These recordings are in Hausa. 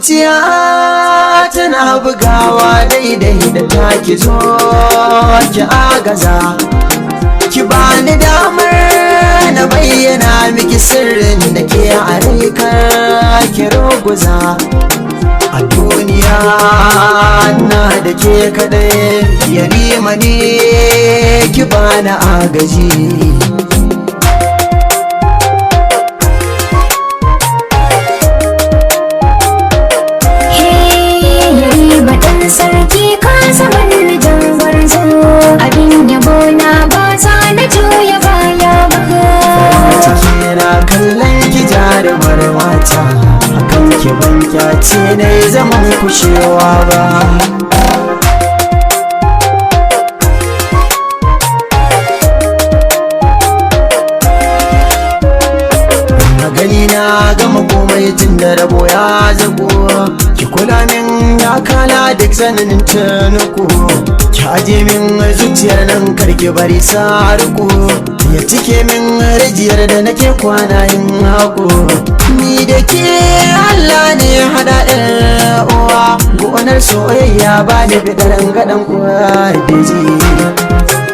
Zuciya tana bugawa daidai da taki, zo ki agaza. Ki bani damar na bayyana miki sirrin da ke a rai, kar ki ruguza. A duniya na da ke kadai, yarima ne ki bani agaji. Yarima ɗan sarki, ka zama jan gwarzo, abin yabo na, ba za na juya baya ba. Ciki na kallon ki, jarumar mata, akan ki ban kyace na yi zaman kushewa ba. A gani na gama komai tun da rabo ya zago. Ki kula min ya kala duk sanin tanuku. Ki aje min zuciyar nan, karki bari sarku ya cike min rijiyar da nake kwana yin haku. Ni da ke Allah ne hada ɗan uwa, gonar soyayya ba ni fitar gaɗan uwa da ji.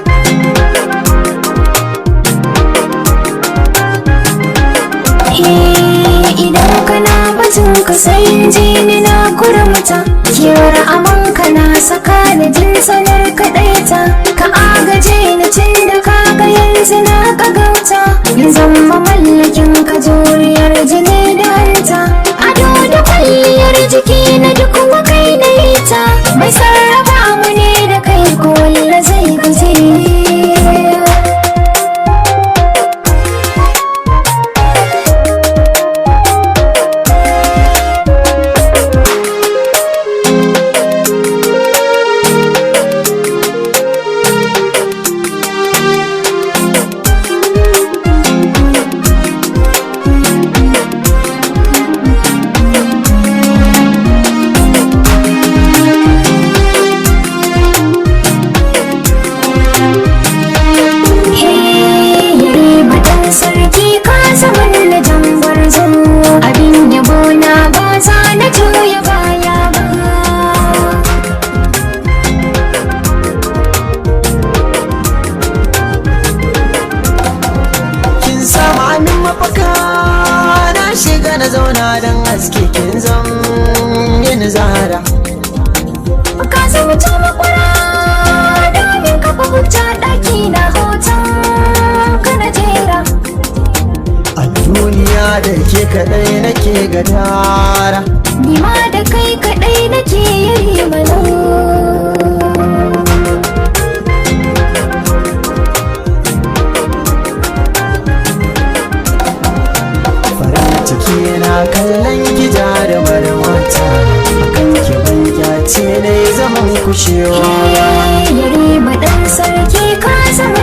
Idan kana batun ka sai jini na kurmuta, kewar aman ka na saka ni jin sanar kaɗaita. Ka agaje ni cin da ka ga yanzu na kagauta, in zama mallakin ka, juriyar jini da hanta. Ado da kwalliyar jiki na duk kai na ita, mai sarrafa mu ne da kai ko walla zai gaji. Yarima ɗan sarki, ka zama na jan gwarzo, abin yabo na, ba za na juya baya ba. Kin sama min mafaka, na shiga na zauna don haske, kin zam yin zara. Ka zama ta makwara domin kafa hujja, ɗaki na hoton ka na jera. A duniya da ke kaɗai nake gadara. Ni ma da kai kaɗai nake, yarima lau. Farin ciki na kallon ki, jarumar mata, akan ki ban kyace na yi zaman kushewa. Yarima ɗan sarki, ka zama